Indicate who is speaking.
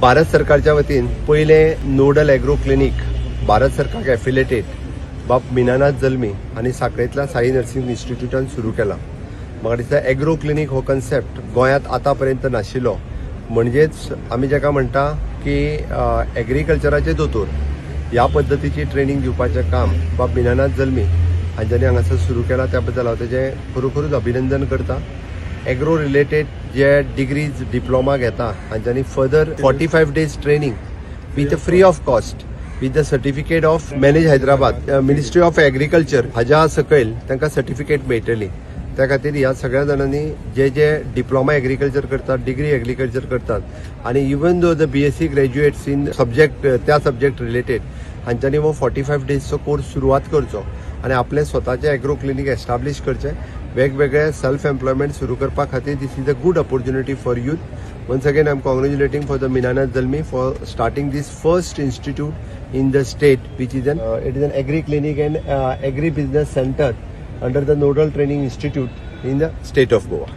Speaker 1: भारत सरकारच्या वतीन पयलें नोडल एग्रो क्लिनीक भारत सरकाराक एफिलेटेड बाब मिनानाथ जल्मी आनी साखळेंतल्या साई नर्सिंग इन्स्टिट्यूटान सुरू केला. म्हाका दिसता एग्रो क्लिनीक हो कन्सेप्ट गोंयांत आतां पर्यंत नाशिल्लो. म्हणजेच आमी जाका म्हणटा की एग्रीकल्चराचे दोतोर ह्या पद्दतीची ट्रेनींग दिवपाचें काम बाब मिनानाथ जल्मी हांच्यांनी हांगासर सुरू केलां, त्या बद्दल हांव तेजें खरोखरूच अभिनंदन करता. एग्रो रिलेटेड जे डिग्रीज, डिप्लोमा घेता हांच्यांनी further 45 days training with free of cost with the certificate of Manage Hyderabad, Ministry of Agriculture हाज्या सकयल तांकां सर्टिफिकेट मेळटली. त्या खातीर ह्या सगळ्या जाणांनी जे जे डिप्लोमा एग्रीकल्चर करतात, डिग्री एग्रीकल्चर करतात आनी even though the BSc graduates in subject, त्या सब्जेक्ट रिलेटेड हांच्यांनी हो 45 डेजचो कोर्स सुरवात करचो आनी आपले स्वताचे एग्रो क्लिनीक एस्टाब्लीश करचे. वेगवेगळे सेल्फ एम्प्लॉयमेंट सुरू करपा खातीर this is a good opportunity for youth. Once again, I am congratulating for the Minanath Jalmi for starting this first institute in the state, which is an it is an agri clinic and agri business center under the nodal training institute in the state of Goa.